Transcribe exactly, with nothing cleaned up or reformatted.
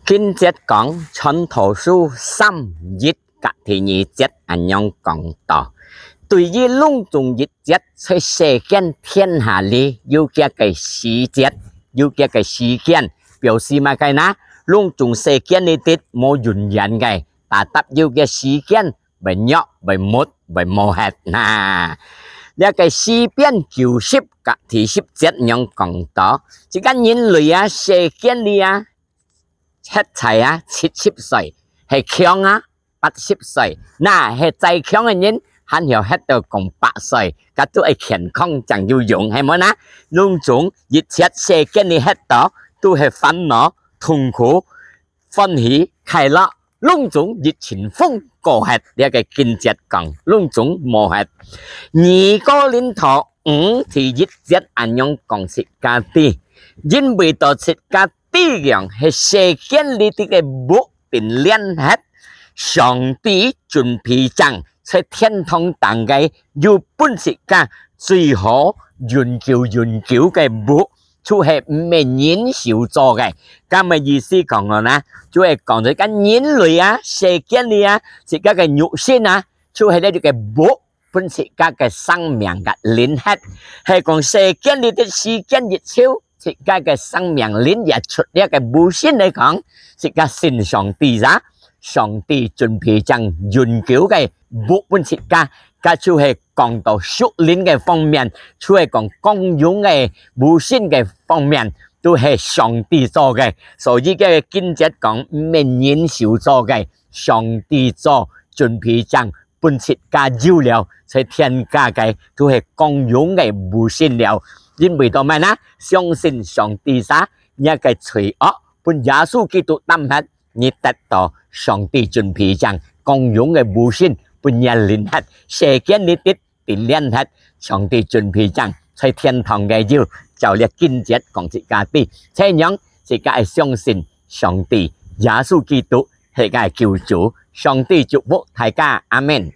經節講，傳道書三一甲第二節恁樣講到：對於攏總一切在世間天下裡有佢个時節，有佢个時間，表示麼个呢？攏總世間裡底無永遠个，tetap有佢時間，會弱，會沒，會無忒哪。這个詩篇九十甲第十節恁樣講到，這个人類啊，世間裡啊，歇在啊七十歲，係強啊八十歲，哪係再強个人，還曉歇到講百歲，該都係健康正有用，係無呢？攏總一切世間裡歇到，都係煩惱、痛苦、歡喜、快樂，攏總一陣風過忒。這个經節講，攏總無忒。二哥林多五第一節恁樣講自家知，因為到自家知樣係世間裡底个屋 並連忒，上帝準備正在天堂頂个有分自家最好永久永久个屋，就係毋係人手做个。該麼意思講哦呢？就係講這个人類啊，世間裡啊，自家个肉身啊，就係這个屋 分自家个生命个淋忒。係講世間裡个時間一久，自家个生命淋也出這个屋身來講，自家信上帝啊，上帝準備正永久个屋分自家。該就係講到屬靈个方面，就係講光榮个屋身个方面，都係上帝做个。所以个經節講，毋係人手做个，上帝做，準備正 分自家有了，在天家个都係光榮个屋身了。因為到麼个呢？相信上帝啊，若个罪惡分耶穌基督擔忒，你得到上帝準備正光榮个屋身分你淋忒，世間裡底並連忒，上帝準備正在天堂个有，照這經節講自家知，這樣自家愛相信上帝，耶穌基督係个救主。上帝祝福大家，阿們。